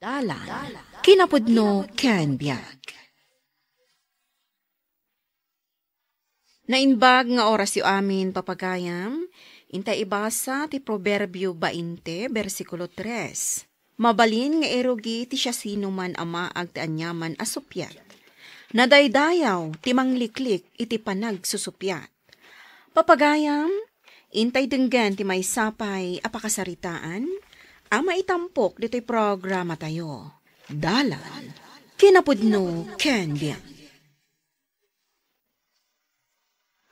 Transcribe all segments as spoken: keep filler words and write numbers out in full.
Dalan, kinapudno ken biag. Naimbag nga orasyo amin, papagayam, inta ibasa ti Proverbio bainte, bersikulo tres. Mabalin nga irugi ti siasinoman a maag ti aniaman a suppiat. Nadaydayaw ti mangliklik iti panagsusuppiat. Papagayam, intay denggen ti maysa pay a pakasaritaan a maitampok ditoy programatayo. Dalan, kinapudno ken biag.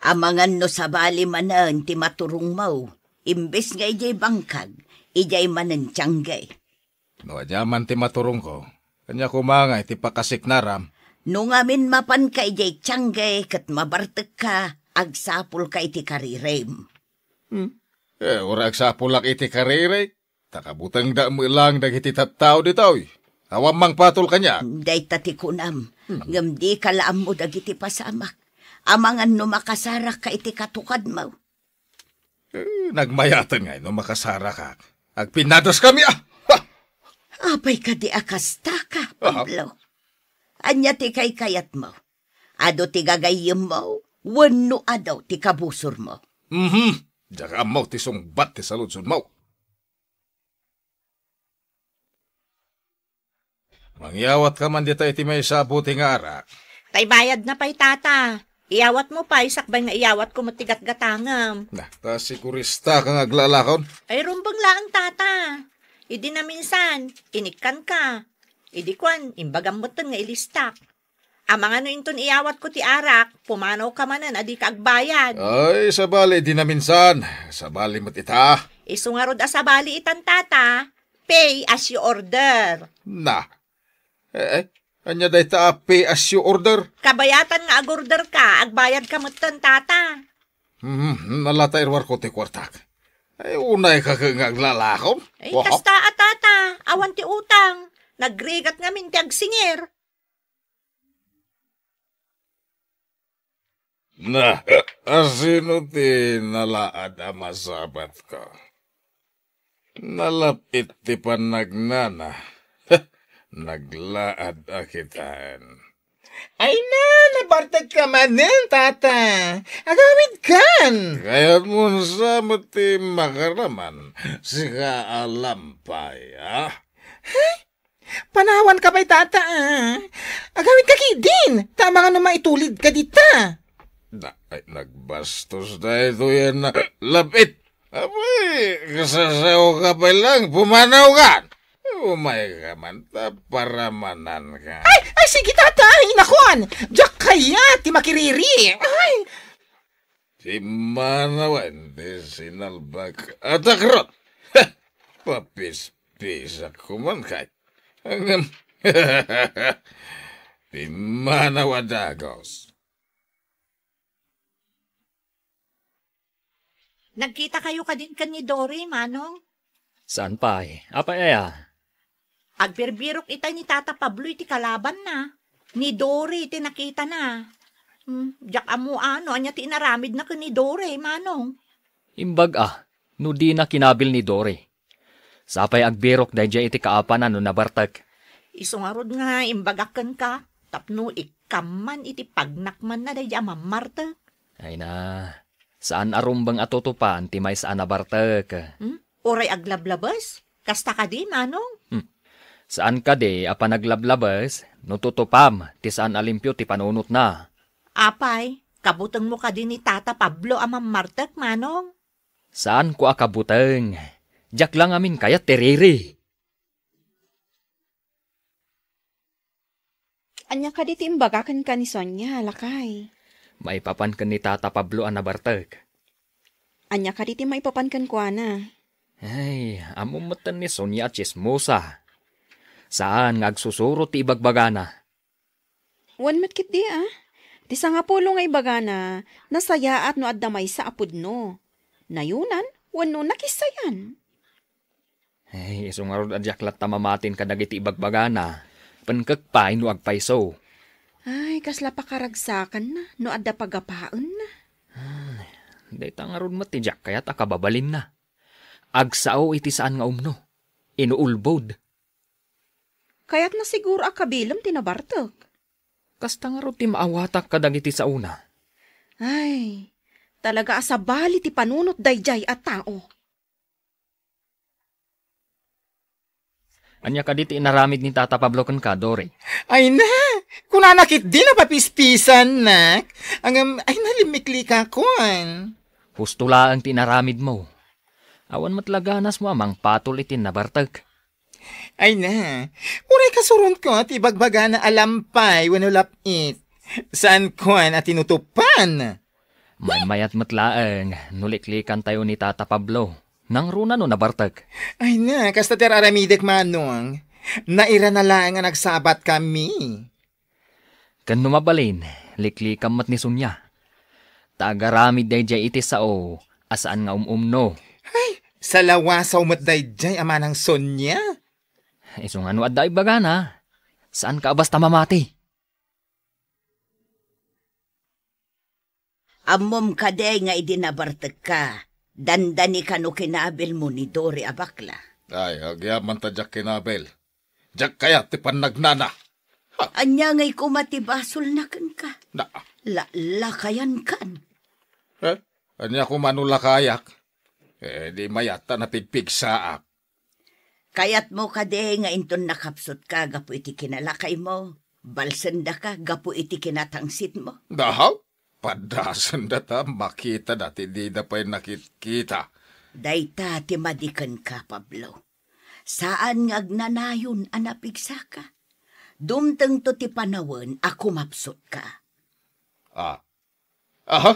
Amangan no sabali manen ti maturongmo, imbes nga idiay bangkag, idiay manen tiangge. No ania man ti maturongko, ania koma nga iti pakasiknaram? No ngamin mapanka idiay tiangge ket mabartekka, agsapulka iti karirim. Hmm? Eh, uray agsapulak iti kariri, ta kabutengda met lang dagiti tattao ditoy. Awan mangpatol kaniak. Dayta ti kunam, hmm, ngem dika la ammo dagiti pasamak. Amangan no makasarakka iti katukadmo. Eh, nagmayaten ngay no makasarakak. Agpinnadaskami, ah! Ha! Apay kadi a kastaka, Pablo? Ania ti kaykayatmo? Adu ti gagayyemmo wenno adu ti kabusormo? Mhm. Diak ammo ti sungbat ti saludsodmo. Mangiyawatka man dita iti maysa a bote nga arak. Tay bayadna pay, Tata. Iyawatmo pay sakbay nga iyawatko met ti gatgatangem. Na, ta siguristaka nga aglalakon? Ay, rumbeng laeng, Tata. Idi naminsan, inikkanka. Idi kuan, imbagam metten nga ilistak. Amangan no inton iyawatko ti arak, pumanawka manen a dika agbayad. Ay, sabali idi naminsan. Sabali met ita. Isu ngarud a sabali itan, Tata. Pay as you order. Na. Eh, eh, ania dayta a pay as you order? Kabayatan nga agorderka, agbayadka metten, Tata. Hmm, nalata iruarko ti kuartak. Ay, unayka ket nga aglalakon? Ay, kasta a, Tata. Awan ti utang. Nagrigat ngamin ti agsingir. Na, asino ti nalaad a masabatko? Nalap-it ti pannagnana. Naglaad a kitaen. Ay na, nabartekka manen, Tata. Agawidkan. Kayatmo sa met ti makaraman, sika a lampay, ah? Hay, panawanka pay, Tata, ah. Agawidka ketdin, ta amangan no maitulidka dita. Na, ay, nagbastos daytoy a lap-it. Apay, kasasaoka pay lang, pumanawka. Umayka man ta paramananka. Ay, ay, sige, Tata, inakuan. Diak kayat ti makiriri. Ay. Ti manawen ti sinalbak a takrot. Ha! Papispisak kuman kay. Ngem, ti manaw a dagos. Nagkitakayo kadin ken ni Dory, Manong? Saan pay? Apay aya? Agbirbirok itay ni Tata Pablo iti kalabanna. Ni Dory ti nakitana. Hmm, diak ammo no ania ti inaramidna ken ni Dory, Manong. Imbag a, no dina kinabil ni Dory. Sapay agbirok daydiay iti kaapanan no nabartek. Isu ngarud nga imbagak kenka, tapno ikkamman iti pagnakmanna daydiay a mammartek. Ay na, saan a rumbeng a tutupan ti maysa a nabartek. Hmm? Uray aglablabes? Kasta kadi, Manong? Hmm. Saan kadi a panaglablabes no tutupam ti saan a limpio ti panunotna? Apay, kabutengmo kadi ni Tata Pablo a mammartek, Manong? Saanko a kabuteng. Diak la ngamin kayat ti riri. Ania kadi ti imbaga kenka ni Sonia, lakay? Maipapan ken ni Tata Pablo a nabartek. Ania kadi ti maipapan kenkuana? Ay, ammom metten ni Sonia a tsismosa. Saan nga agsusurot ti ibagbagana. Wen met ketdi, a? Ti sangapulo nga ibagana, nasayaat no adda maysa a pudno. Nayunan wenno nakissayan. Ay, isu ngarud a diak latta mamatin kadagiti ibagbagana. Penkek pay no agpayso. Ay, kasla pakaragsakanna no adda pagapaenna. Ay, dayta ngarud met ti diak kayat a kababalinna. Agsao iti saan nga umno. Inuulbod. Kayatna siguro a kabilem ti nabartek. Kasta ngarud ti maawatak kadagiti saona. Ay, talaga a sabali ti panunot daydiay a tao. Ania kadi ti inaramid ni Tata Pablo kenka, Dory? Ay na, kunana ketdi napapispisannak. Ngem, ay na, limmiklika kon. Husto laeng ti inaramidmo. Awan met la ganasmo a mangpatol iti nabartek. Ay na, uray kasuronko ti bagbagana a lampay wenno lap-it. Saan kon a tinutupan? Maymayat met laeng no liklikantayo ni Tata Pablo. Nangruna no nabartek. Ay na, kasta ti ar-aramidek, Manong. Nairana laeng a nagsabatkami. Ken no mabalin, liklikam met ni Sonia. Ta agaramid daydiay iti sao a saan nga um-umno. Ay, salawasaw met daydiay a manang Sonia. Isu nga no adda imbagana, saanka a basta mamati. Ammom kadi nga idi nabartekka, dandanika no kinabilmo ni Dory a bakla? Ay, agyamanen ta diak kinabil. Diak kayat ti pannagnana. Ha? Ania ngay koma ti basolna kenka? Na- Lakayankan. Eh? Ania koma no lakayak? Eh, di mayat ta napigpigsaak. Kayatmo kadi nga inton nakapsutka gapu iti kinalakaymo, balsendaka gapu iti kinatangsitmo? Dahaw, padasenda ta makitada ti dida pay nakitkita. Dayta ti madi kenka, Pablo. Saan nga agnanayon a napigsaka. Dumtengto ti panawen a kumapsutka. Ah. Aha.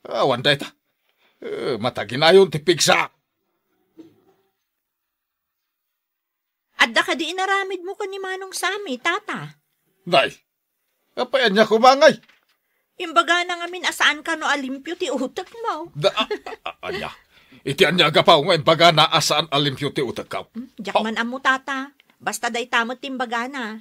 Awan dayta. Eh, mataginayon ti pigsa. Adda kadi inaramidmo ken ni Manong Sammy, Tata? Nay, apay ania koma ngay? Imbagana ngamin a saan kano a limpio ti utekmo. Da, a, a, ania? Iti ania a gapu nga imbagana a saan a limpio ti utekko? Hmm, diak man ammo, Tata. Basta dayta met ti imbagana.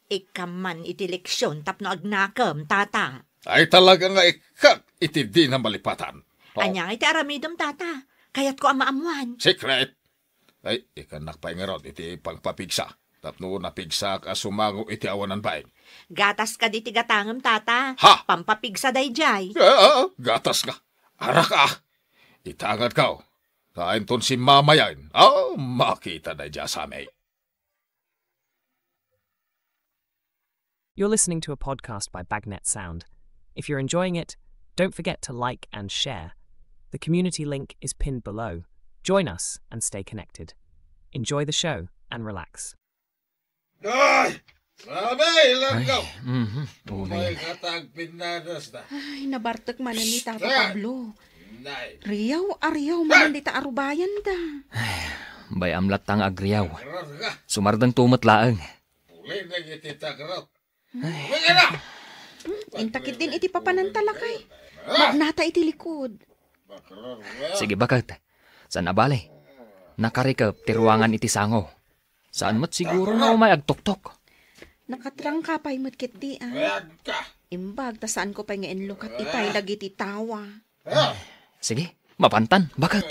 Ikkam man iti leksion tapno agnakem, Tata. Ay, talaga nga ikkak iti dina malipatan. Oh. Ania nga iti aramidem, Tata? Kayatko a maammuan. Secret! Ay, ikannak pay ngarud iti pangpapigsa. Tapno napigsak a sumango iti awanan bain. Gatas kadi ti gatangem, Tata. Ha? Pampapigsa daydiay. Ah, ah, gatas nga. Araka. Itangadko. Ta inton simmamayen, ah, makita daydiay a Sammy. You're listening to a podcast by Bagnet Sound. If you're enjoying it, don't forget to like and share. The community link is pinned below. Join us and stay connected. Enjoy the show and relax. Ay! Sabi, ilanggaw! Ay, mhm. Umay katag pinadas na. Ay, nabartek manen ni Tata Pablo. Nay. Riyaw a riyaw manen dita a rubayanda. Ay, bay-am latta nga agriyaw. Sumardengto met laeng. Puli na iti takrot. Ay. Inta ketdin iti papananta, lakay. Magnata iti likod. Sige, baket. Saan a bale. Nakarikep ti ruangan iti sango. Saan met siguro nga umay agtoktok. Nakatrangka pay met ketdi, a. Imbag ta saanko pay nga inlukat itay dagiti tawa. Sige, mapantan, baket.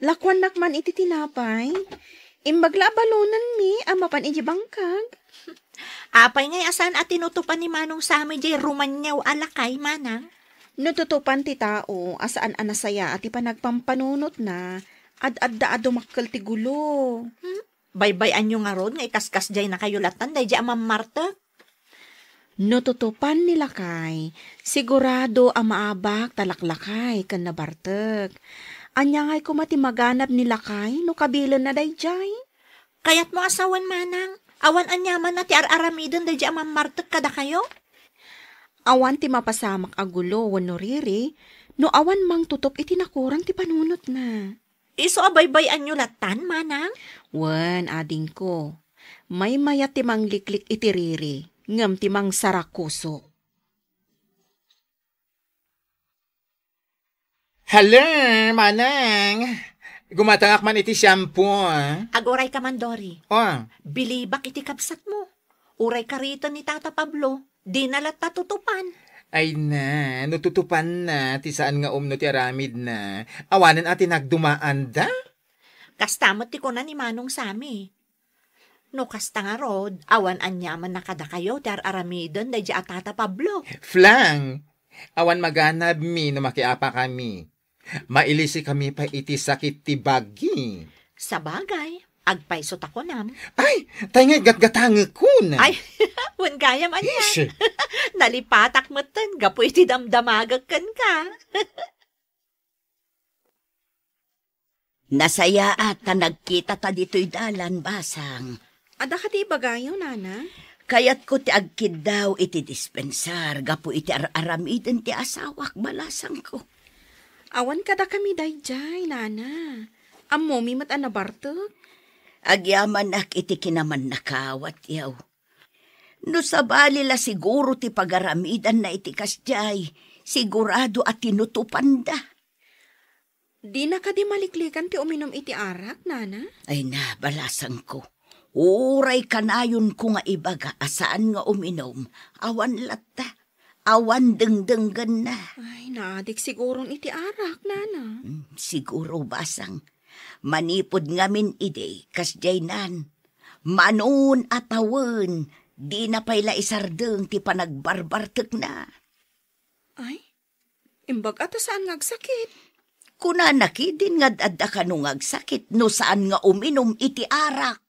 Lakuannak man iti tinapay. Imbag la a balonenmi a mapan idiay bangkag. Apay ngay a saan a tinutupan ni Manong Sammy diay rumaniaw a lakay, manang? No tutupan ti tao a saan a nasayaat ti panagpampanunotna, ad-adda a dumakkel ti gulo. Hmm? Baybay-anyo ngarud nga ikaskasdiaynakayo lattan daydiay a mammartek? No tutupan ni lakay, sigurado a maabak ta laklakay ken nabartek. Ania ngay koma ti maganab ni lakay no kabilenna daydiay? Kayatmo a sawen, manang, awan aniamanna ti ar-aramiden daydiay a mammartek kadakayo? Awan ti mapasamak a gulo wenno riri no awan mangtutup iti nakurang ti panunotna. Isu a baybay-anyo lattan, manang? Wen, adingko. Maymayat ti mangliklik iti riri, ngem ti mangsarakuso. Hello, manang. Gumatangak man iti shampoo, ah. Aguray ka man, Dory. Oh. Bilibak iti kabsatmo. Uray kariten ni Tata Pablo, dina latta tutupan. Ay na, no tutupanna ti saan nga umno ti aramidna, awanen a ti nagdumaanda? Kasta met ti kuna ni Manong Sammy. No kasta ngarud, awan aniamanna kadakayo ti ar-aramiden daydi a Tata Pablo. Flang, awan maganabmi no makiapakami. Mailisikami pay iti sakit ti bagi. Sabagay, agpayso ta kunam. Ay, tay nga gatgatangekon. Ay, wen gayam ania. Ish. Nalipatak metten gapu iti damdamagek kenka. Nasayaat ta nagkitata ditoy dalan, Basang. Adda kadi ibagayo, Nana? Kayatko ti agkiddaw iti dispensar gapu iti ar-aramiden ti asawak, balasangko. Awan kadakami daydiay, Nana. Ammomi met a nabartek. Agyamanak iti kinamannakaw, atiaw. No sabali la siguro ti pagaramidanna iti kasdiay, sigurado a tinutupanda. Dina kadi maliklikan ti uminum iti arak, Nana? Ay na, balasangko. Uray kanayonko nga ibaga a saan nga uminum, awan latta, awan dengdenggenna. Ay, naadik siguron iti arak, Nana. Hmm, siguro, Basang. Manipud ngamin idi, kasdiay nan. Manon a tawen, dina pay la isardeng ti panagbarbartekna. Ay, imbag-a ta saan nga agsakit. Kunana kidin nga ad-adda kano nga agsakit no saan nga uminum iti arak.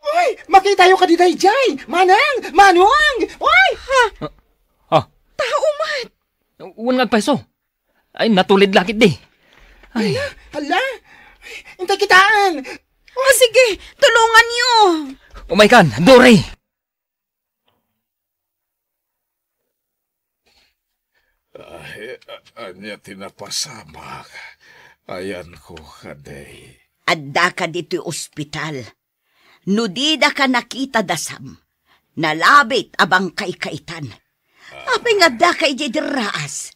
Uy, makitayo kadi daydiay! Manang! Manong! Uy! Ha? Ah, ah. Tao met! Wen nga agpayso. Ay, natulid la ketdi. Ay. Hala, hala. Intay kitaen. Ah, sige, tulonganyo. Umaykan, Dory. Ay, a-, ania ti napasamak? Ayanko kadi. Addaka ditoy ospital. No didaka nakita da Sam, nalabit a bangkay kaitan. Apay nga addaka idiay derraas?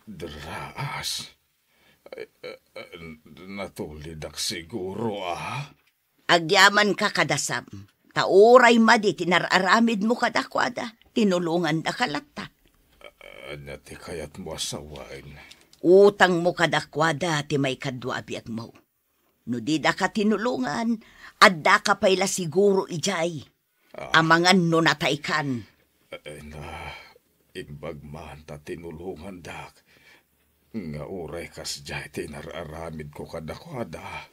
Derraas? Ay, eh, eh, natulidak siguro, ah. Agyamanka kada Sam, ta uray madi ti nar-aramidmo kadakuada, tinulongandaka latta. Ania ti kayatmo a sawen? Utangmo kadakuada ti maikadua a biagmo. No didaka tinulongan, addaka pay la siguro idiay. Ah. Amangan no nataykan. Ay na, imbag man ta tinulongandak, nga uray kasdiay ti inar-aramidko kadakuada.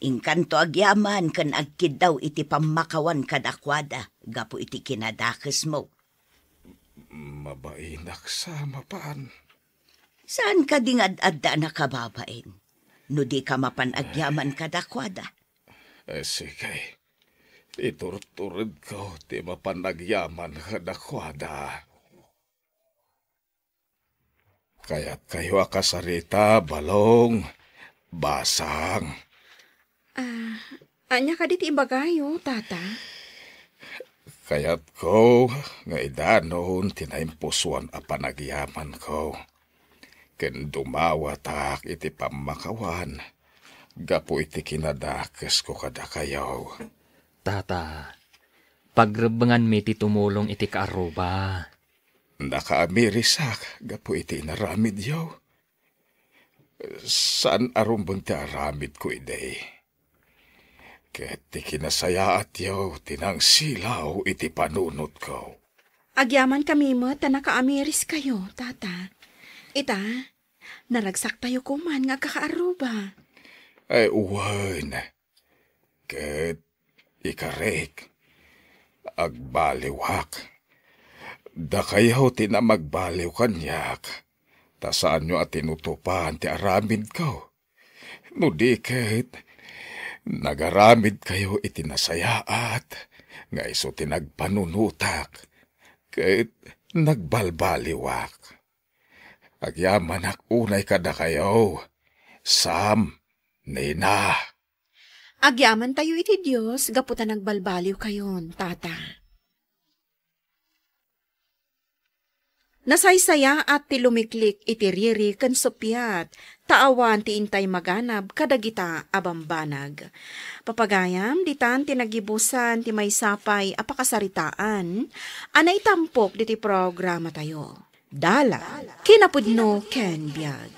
Inkanto agyaman ken agkiddaw iti pammakawan kadakuada gapu iti kinadakesmo. Mabainak sa mapan. Saan kadi nga ad-adda a nakababain? No dika mapan agyaman kadakuada. Eh, sige. Iturturedko ti mapan agyaman kadakuada. Kayatkayo a kasarita, Balong, Basang? Ah, ania kadi ti ibagayo, Tata? Kayatko nga idanon ti naimpusoan a panagyamanko, ken dumawatak iti pammakawan gapu iti kinadakesko kadakayo. Tata, pagrebbenganmi ti tumulong iti kaarruba. Nakaamirisak gapu iti inaramidyo. Saan a rumbeng ti aramidko idi. Ket ti kinasayaatyo ti nangsilaw iti panunotko. Agyamankami met ta nakaamiriskayo, Tata. Ita, naragsaktayo koman nga agkakaarruba. Ay, wen. Ket ikarik, agbaliwak. Dakayo ti namagbaliw kaniak, ta saanyo a tinutupan ti aramidko. No di ket, nagaramidkayo iti nasayaat nga isu ti nagpanunotak ket nagbalbaliwak. Agyamanak unay kadakayo, Sam, Nina. Agyamantayo iti Dios gapu ta nagbalbaliwkayon, Tata. Nasaysayaat ti lumiklik iti riri ken suppiat, ta awan ti intay maganab kadagita a bambanag. Papagayam, ditan ti nagibusan ti maysa pay a pakasaritaan a naitampok ditoy programatayo. Dalan, kinapudno ken biag.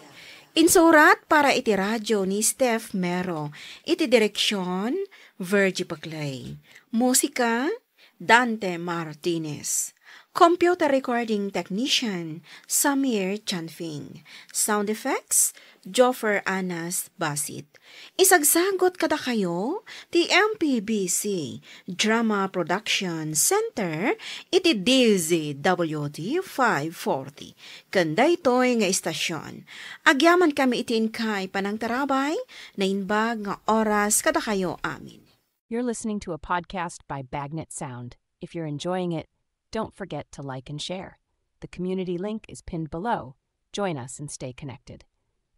Insurat para iti radio ni Steph Mero. Iti direksyon, Virgie Paclay. Musika, Dante Martinez. Computer recording technician, Samir Chanfing. Sound effects, Joffer Anas Basit. Isagsagot kadakayo ti M P B C Drama Production Center iti D Z W T five forty. Ken daytoy nga istasyon, agyamankami iti inkay panangtarabay, naimbag nga oras kadakayo amin. You're listening to a podcast by Bagnet Sound. If you're enjoying it, don't forget to like and share. The community link is pinned below. Join us and stay connected.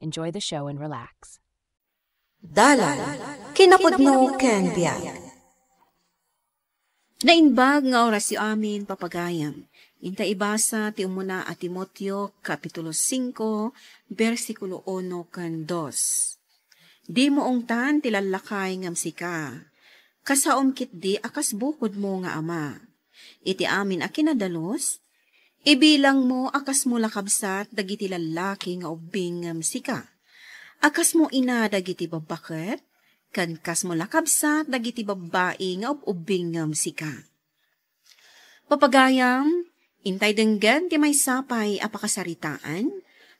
Enjoy the show and relax. Dalan, kinapudno ken biag. Naimbag nga orasyo amin, papagayam. Inta ibasa ti umuna a Timoteo, Kapitulo singko, bersikulo uno ken dos. Dimo ungtan ti lallakay ngem sika. Kasaom ketdi a kas bukodmo nga ama. Iti amin a kinadalus, ibilangmo a kasmo la kabsat dagiti lallaki nga ubbing ngem sika. A kasmo ina dagiti babbaket, ken kasmo la kabsat dagiti babbai nga ub-ubbing ngem sika. Papagayam, intay denggen ti maysa pay a pakasaritaan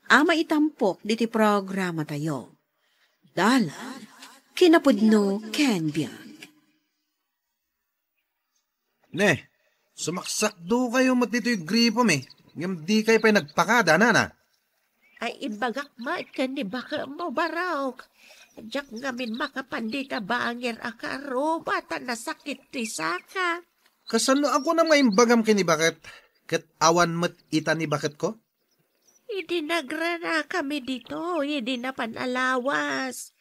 a maitampok ditoy programatayo. Dalan, kinapudno ken biag. Ne, sumaksakdokayo met ditoy gripo mi, ngem dikay pay nagpakada, nana. Ay, imbagak met ken ni bakemmo, Barok. Diak ngamin makapan dita bangir a karuba ta nasakit ti saka. Kasano a kunam nga imbagam ken ni baket? Ket awan met ita ni baketko? Idi nagranakami ditoy, idi napan a lawas,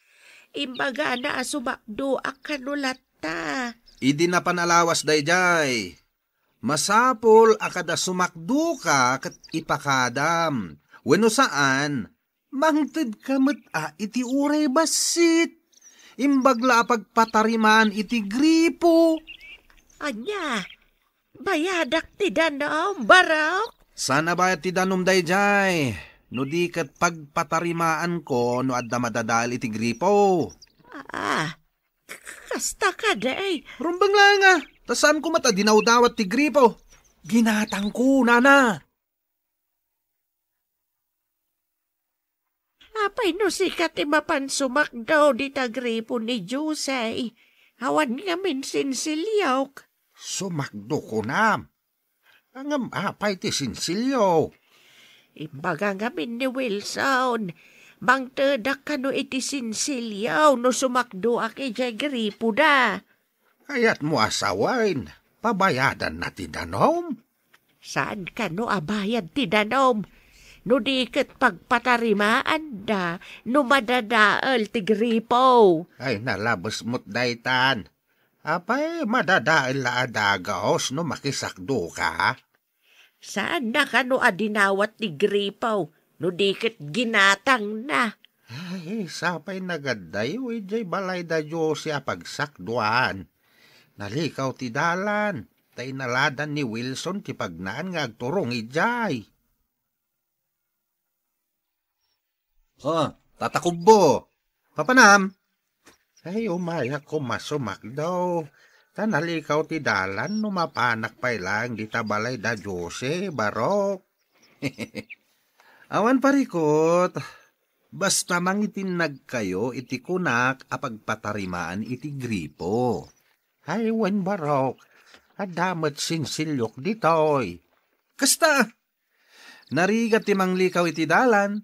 imbagana a sumakdoak kano latta. Idi napan a lawas daydiay, masapul a kada sumakdoka ket ipakadam. Wenno saan, mangtedka met a iti uray bassit. Imbag la a pagpatarimaan iti gripo. Ania, bayadak ti danom, Barok? Saan a bayad ti danom daydiay, no di ket pagpatarimaanko no adda madadael iti gripo. Ah, kasta kadi. Rumbeng laeng a, ta saanko met a dinawdawat ti gripo. Ginatangko, nana. Apay no sika ti mapan sumakdo dita gripo ni Jose? Awan ngamin sinsiliok. Sumakdo kunam. Ngem apay ti sinsilyo? Imbaga ngamin ni Wilson, mangtedak kano iti sinsilyo no sumakdoak idiay gripoda. Kayatmo a sawen, pabayadanna ti danom? Saan kano a bayad ti danom? No di ket pagpatarimaanda no madadael ti gripo. Ay, nalabes met daytan. Apay, madadael la a dagus no makisakdoka? Saanna kano a dinawat ti gripo no di ket ginatangna? Ay, sapay nagaddayo idiay balay da Jose a pagsakduan. Nalikaw ti dalan, ta inaladan ni Wilson ti pagnaan nga agturong idiay. Oh, Tata Kubbo. Papanam? Ay, umayak koma sumakdaw. Ta nalikaw ti dalan no mapanak pay laeng dita balay da Jose, Barok. Awan parikot, basta mangitinnagkayo iti kunak a pagpatarimaan iti gripo. Ay, wen, Barok, adda met sinsiliok ditoy. Kasta, narigat ti manglikaw iti dalan.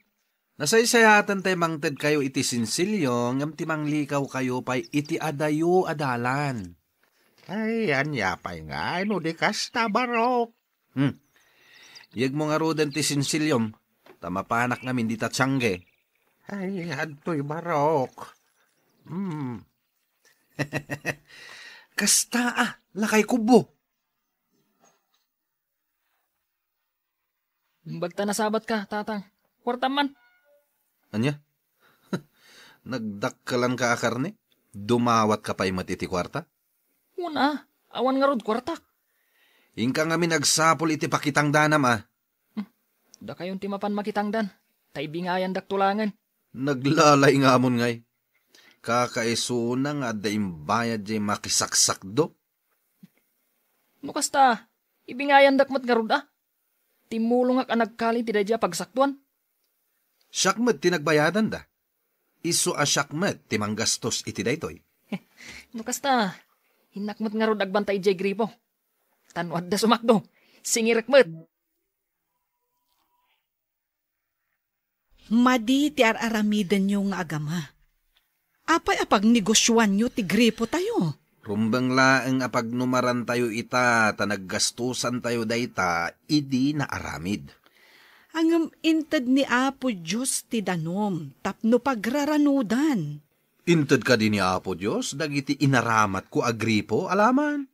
Nasaysayaaten tay mangtedkayo iti sinsilyo, ngem ti manglikawkayo pay iti adayo a dalan. Ay, ania pay ngay no di kasta, Barok? Hmm. Yegmo ngaruden ti sinsilyom, ta mapanak ngamin dita tiangge. Ay, adtoy, Barok. Hmm. Kasta a, lakay Kubbo. Imbag ta nasabatka, Tatang. Kuartam man. Ania? Nagdakkelanka a karne? Dumawatka pay met iti kuarta? Una, awan ngarud kuartak. Inka ngamin agsapul iti pakitangdanam a. Hmm. Dakayon ti mapan makitangdan, ta ibingayandakto laengen. Naglalay nga amon ngay. Kakaisuna nga adda imbayad jay makisaksakdo. No kasta, ibingayandak met ngarud a. Timmulongak a nagkali ti daydiay a pagsakdoan. Siak met ti nagbayadanda. Isu a siak met ti manggastos iti daytoy. No kasta, innak met ngarud agbantay idiay gripo. Ta no adda sumakdo, singirek met. Madi ti ar-aramidenyo nga agama. Apay a pagnegosioanyo ti gripotayo? Rumbeng laeng a pagnumarantayo ita ta naggastosantayo dayta idi naaramid. Ngem inted ni Apo Dios ti danum tapno pagraranudan. Inted kadi ni Apo Dios dagiti inaramatko a gripo, alaman?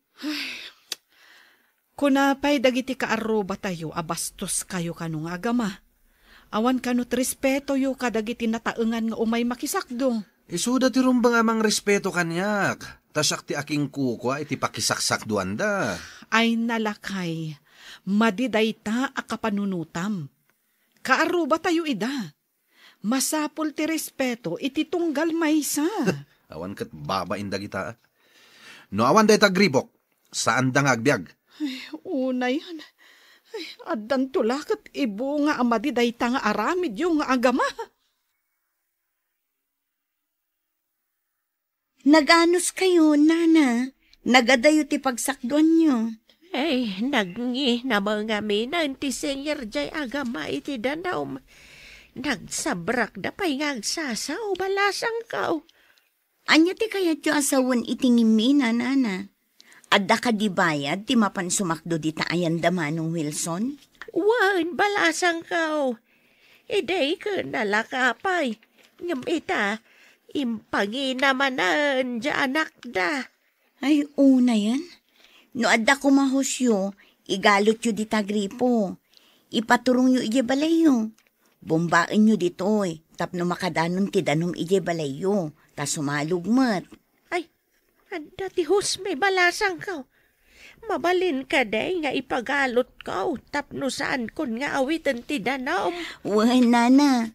Kuna pay dagiti kaarrubatayo a bastoskayo kano nga agama. Awan kano ti respetoyo kadagiti nataengan nga umay makisakdo. Isuda ti rumbeng a mangrespeto kaniak, ta siak ti akinkukua iti pakisaksakdoanda. Ay nalakay, madi dayta a kapanunotam. Kaarrubatayo ida. Masapul ti respeto iti tunggal maysa. Awan ket babain dagita. No awan dayta gribok, saanda nga agbiag. Ay, unayan. Ay, addanto la ket ibunga a madi dayta nga aramidyo nga agama. Naganuskayo, nana? Nagadayo ti pagsakduanyo? Ay, nagnginamangaminan ti singir jay agama iti danum. Nagsabrakda pay nga agsasao, balasangko. Ania ti kayatyo a sawen iti ngimina, nana? Adda kadi bayad ti mapan sumakdo dita ayanda, Manong Wilson? Wen, balasangko. Idi ken nalaka pay. Ngem ita, impanginamanen diay anakda. Ay, unayen. No adda koma hosyo, igalutyo dita gripo. Ipaturongyo idiay balayyo. Bombaenyo ditoy, tapno makadanon ti danum idiay balayyo, ta sumalog met. Ay, adda ti hosmi, balasangko. Mabalin kadi nga ipagalutko tapno saankon nga awiten ti danum? Wen, nana.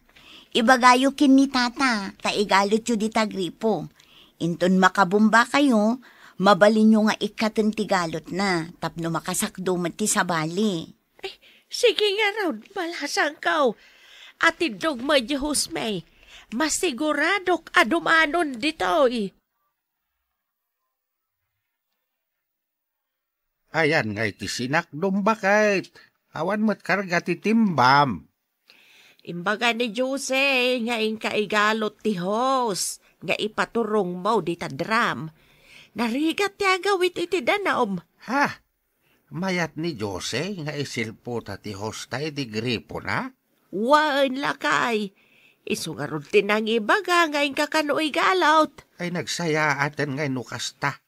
Ibagayo ken ni tata, ta igalutyo dita gripo. Inton makabombakayo, mabalinyo nga ikkaten ti galutna tapno makasakdo met ti sabali. Ay, sige ngarud, balasangko. Atiddog met diay hosmi. Masiguradok a dumanon ditoy. Ayan nga iti sinakdom, baket. Awan met karga ti timbam. Imbaga ni Jose nga inka igalut ti hose nga ipaturongmo dita drum. Narigat ti agawid iti danum. Ha? Mayat ni Jose nga isilputa ti hose ta iti gripona? Wen, lakay. Isu ngarud ti nangibaga nga inka kano igalut. Ay, nagsayaaten ngay no kasta.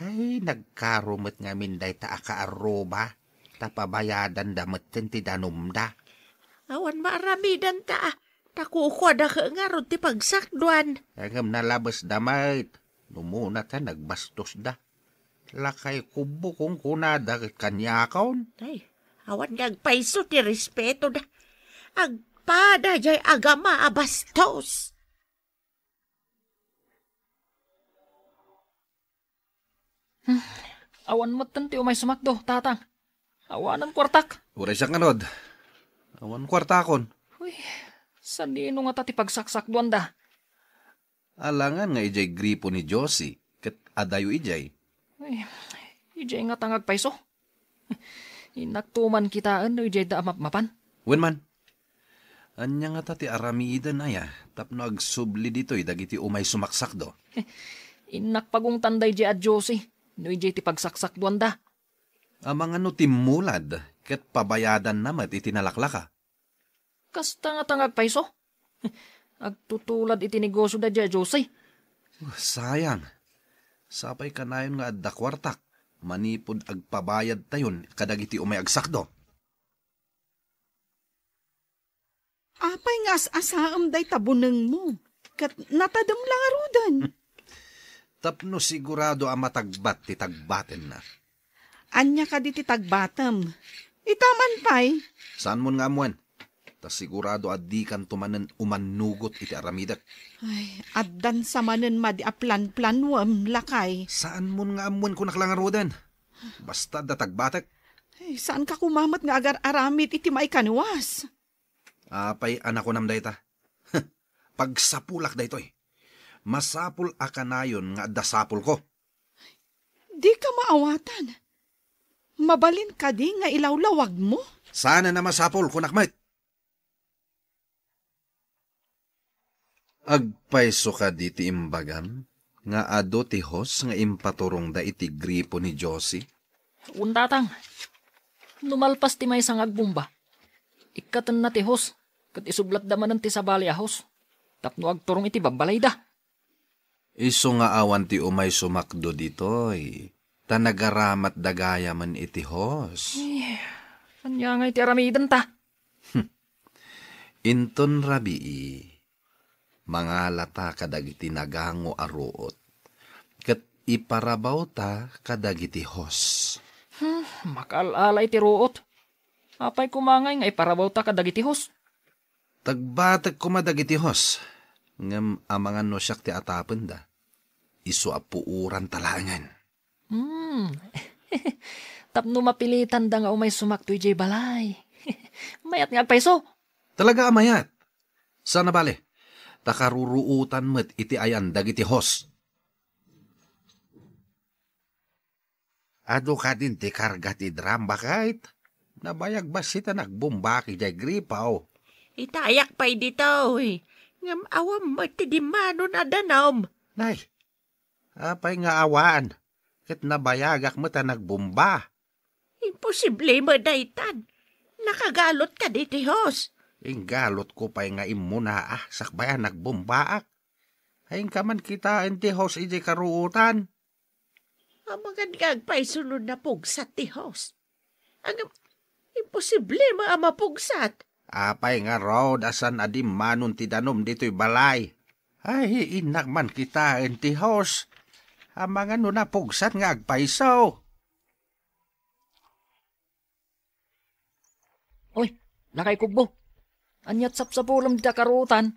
Ay, nagkaro met ngamin dayta a kaarruba, ta pabayadanda metten ti danumda. Awan maaramidanta, ta kukuada ngarud ti pagsakduan. Ngem nalabesda met, no umuna ta nagbastosda. Lakay kubbo kunkunada ket kaniakon. Ay, awan nga agpayso ti respetoda. Agpada jay agama a bastos. Hmm. Awan metten ti umay sumakdo, tatang. Awanen kuartak. Uray siak ngarud. Awan kuartakon. Uy, sanino ngata ti pagsaksakduanda? Alangan nga idiay gripo ni Josie, ket adayo idiay. Uy, idiay ngata nga agpayso. Innak tuman kitaen no idiay da a mapmapan. Wen man, ania ngata ti aramiden aya tapno agsubli ditoy dagiti umay sumaksakdo? Innak pagungtan daydiay a Josie no idiay ti pagsaksakduanda. Amangan no timmulad ket pabayadanna met iti nalaklaka. Kasta ngata nga agpayso? Agtutulad iti negosio daydiay a Josie. Sayang. Sapay kanayon nga adda kuartak manipud agpabayadtayon kadagiti umay agsakdo. Apay nga as-asaem dayta bunengmo? Ket natadem la ngaruden. Tapno sigurado a matagbat ti tagbatenna. Ania kadi ti tagbatem? Itaman pay. Saanmon nga ammoen? Ta sigurado a dikanto manen umannugot iti aramidek. Ay, addan sa manen madi a planplanuem, lakay. Saanmon nga ammoen, kunak la ngaruden. Basta adda tagbatek. Ay, saanka koma met nga agar-aramid iti maikaniwas. Apay a nakunam dayta? Pagsapulak daytoy. Masapul a kanayon nga adda sapulko. Dika maawatan. Mabalin kadi nga ilawlawagmo? Saanen a masapul, kunak met. Agpayso kadi ti imbagam nga adu ti host nga impaturongda iti gripo ni Josie? Wen, tatang. No malpas ti maysa nga agbomba, ikkatenna ti host ket isublatda manen ti sabali a host tapno agturong iti babbalayda. Isu nga awan ti umay sumakdo ditoy, ta nagaramatda gayamen iti host. Eh, ania ngay ti aramidenta? Inton rabii, mangalata kadagiti nagango a ruot, ket iparabawta kadagiti host. Hmm, makaal-ala iti ruot. Apay koma ngay nga iparabawta kadagiti host? Tagbatek koma dagiti host, ngem amangan no siak ti atapenda. Isu a puoranta laengen. Hmm. Tapno mapilitanda nga umay sumakto idiay balay. Mayat nga agpayso. Talaga a mayat. Saan a bale, ta karuruotan met iti ayan dagiti host. Adu kadin ti karga ti drum, baket? Nabayag bassit a nagbombaak idiay gripo. Itayak pay ditoy. Ngem awan met ti dimmanon a danum. Nay, apay nga awan? Ket nabayagak met a nagbomba. Imposible met daytan. Nakagalot kadi ti host? Inggalotko pay nga immunaak sakbay a nagbombaak. Ay, inka man kitaen ti host idiay karuotan. Amangan nga agpayso no napugsat ti host. Ngem, imposible met a mapugsat. Apay ngarud a saan a dimmanon ti danum ditoy balay? Ay, innak man kitaen ti host. Amangan no napugsat nga agpayso. Oy, lakay Kubbo. Ania't sapsapulem dita karuotan?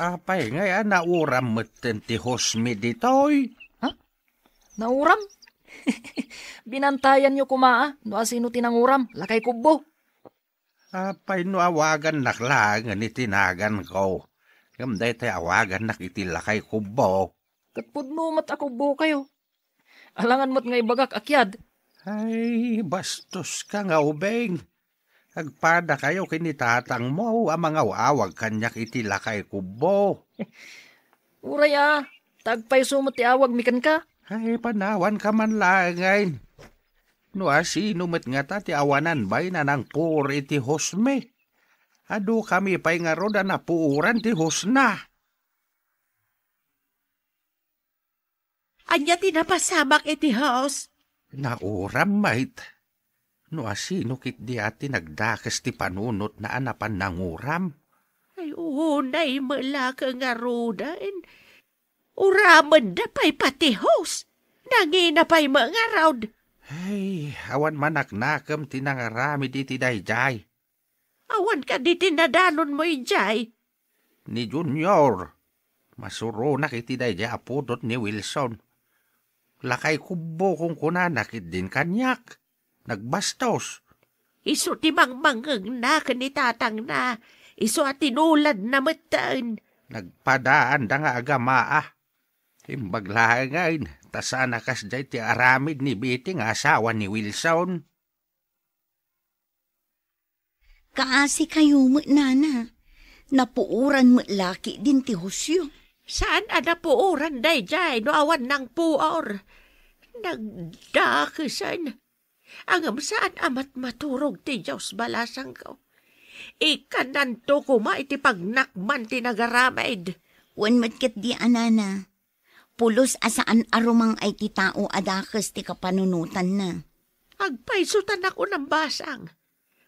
Apay ngay a nauram metten ti hostmi ditoy? Ha? Nauram? Binantayanyo koma a no asino ti nanguram, lakay Kubbo. Apay no awagannak laengen iti naganko, ngem daytoy awagannak iti lakay Kubbo. Ket pudno met a Kubbokayo. Alangan met nga ibagak a kiad. Ay, bastoska nga ubing. Agpadakayo ken ni tatangmo a mangaw-awag kaniak iti lakay Kubbo. Uray a, ta agpayso met ti awagmi kenka. Ay, panawanka man laengen. No asino met ngata ti awanan bay a nangpuor iti hostmi? Adukami pay ngarud a napuoran ti hostna. Ania ti napasamak iti host? Nauram met. No asino ketdi a ti nagdakes ti panunotna a napan nanguram? Ay, unay met la ket ngaruden. Uramenda pay pati host. Nangina pay met ngarud. Ay, awan manaknakem ti nangaramid iti daydiay. Awan kadi ti nadanonmo idiay? Ni Junior, masuronak iti daydiay a pudot ni Wilson. Lakay Kubbo kunkunana ketdin kaniak. Nagbastos. Isu ti mangmangngegna ken ni tatangna. Isu a tinuladna metten. Nagpadaanda nga agamaa. Imbag laengen, ta saan a kasdiay ti aramid ni Betty nga asawa ni Wilson. Kaasikayo met, nana. Napuoran met la ketdin ti hostyo. Saan a napuoran daydiay no awan nangpuor? Nagdakesen. Ngem saan a matmaturog ti Dios, balasangko. Ikkannanto koma iti pagnakman ti nagaramid. Wen met ketdi a, nana. Pulos a saan a rumang-ay ti tao a dakes ti kapanunotanna. Agpayso ta nakunam, basang.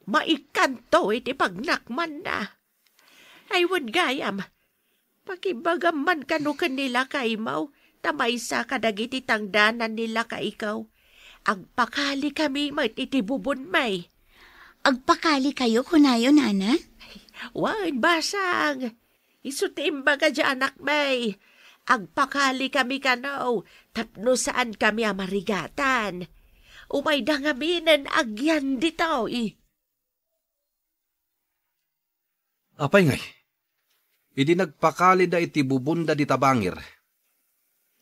Maikkanto iti pagnakmanna. Ay, wen gayam, pakibagam man kano ken ni lakaymo, ta maysa kadagiti tangdanan ni lakayko. Agpakalikami met iti bubonmi. Agpakalikayo, kunayo, nana? Wen, basang. Isu ti imbaga diay anakmi. Agpakalikami kano tapno saankami a marigatan. Umayda ngaminen agyan ditoy. Apay ngay? Idi nagpakalida iti bubonda dita bangir,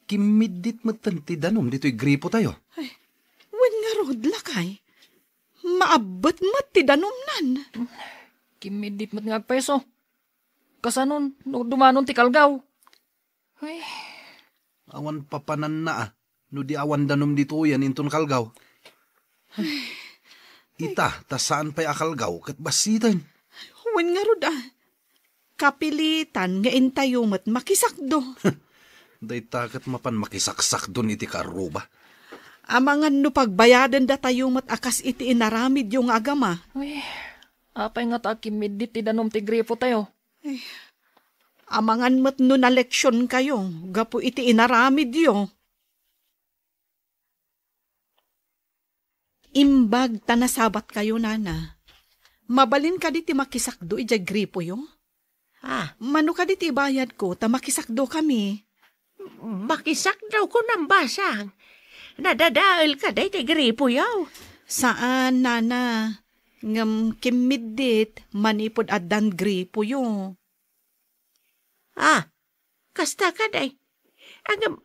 kimmiddit metten ti danum ditoy gripotayo. Ay, wen ngarud, lakay. Maabbet met ti danumnan. Kimmiddit met nga agpayso. Kasano no dumanon ti kalgaw? Ay. Awan papananna a, no di awan danum ditoyen inton kalgaw. Ita, ta saan pay a kalgaw ket bassiten. Wen ngarud a. Kapilitan nga intayo met makisakdo. Dayta ket mapan makisaksakdon iti kaarruba. Amangan no pagbayaden datayo met a kas iti inaramidyo nga agama. Uy, apay nga ta kimmiddit ti danum ti gripotayo? Eh, amangan met no naleksionkayo gapu iti inaramidyo. Imbag ta nasabatkayo, nana. Mabalin kadi ti makisakdo idiay gripoyo? Ah. Mano kadi ti ibayadko ta makisakdokami? Makisakdo ko nambasang. Nadadael ka daytoy gripoyo? Saan, nana. Ngem kimmiddit manipud addan gripoyo. Ah, kasta kadi. Ngem,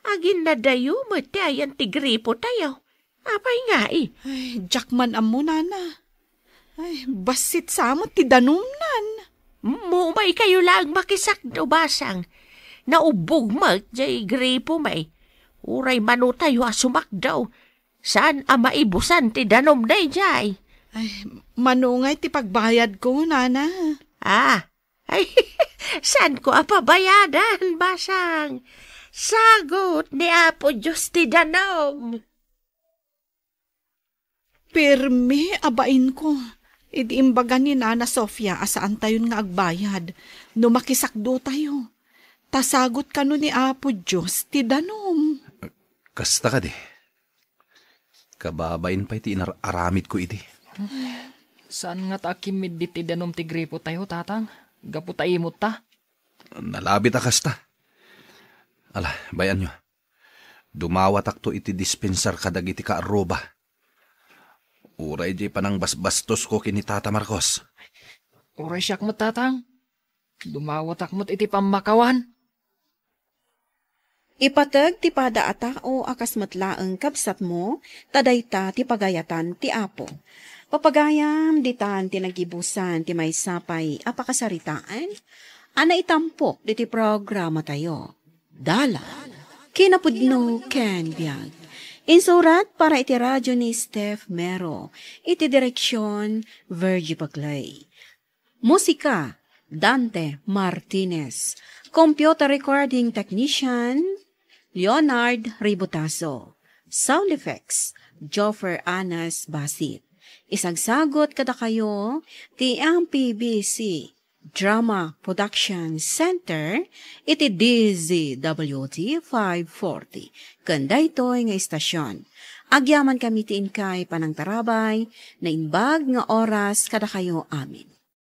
aginnadayo met ti ayan ti gripotayo. Apay ngarud? Ay, diak man ammo, nana. Ay, bassit sa met ti danumnan. Umaykayo laeng makisakdo, basang. Naubbog met diay gripomi. Uray manotayo a sumakdo. Saan a maibusan ti danum daydiay? Ay, mano ngay ti pagbayadko, nana? Ah, ay, saanko a pabayadan, basang. Sagut ni Apo Dios ti danum. Pirmi a bainko idi imbaga ni Nana Sofia a saantayon nga agbayad no makisakdotayo. Ta sagut kano ni Apo Dios ti danum. Kasta kadi. Kababain pay ti inar-aramidko idi. Saan nga ta akimmiddit ti danum ti gripotayo, tatang? Gapu ta imutta. Nalabit a kasta. Ala, bay-anyo. Dumawatakto iti dispensar kadagiti kaarruba. Uray diay panangbasbastosko ken ni Tata Marcos. Uray siak met, tatang. Dumawatak met iti pammakawan. Ipateg ti pada a tao a kas met laeng kabsatmo, ta dayta ti pagayatan ti Apo. Papagayam, ditan ti nagibusan ti maysa pay a pakasaritaan a naitampok diti programatayo. Dalan, kinapudno ken biag. Insurat para iti radio ni Steph Mero, iti direksyon, Virgie Paclay. Musika, Dante Martinez. Computer recording technician, Leonard Ributaso. Sound effects, Joffer Anas Basit. Isagsagut kadakayo ti M P B C Drama Production Center iti D Z W T five forty. Ken daytoy nga istasyon, agyamankami ti inkay panangtarabay, naimbag nga oras kadakayo amin.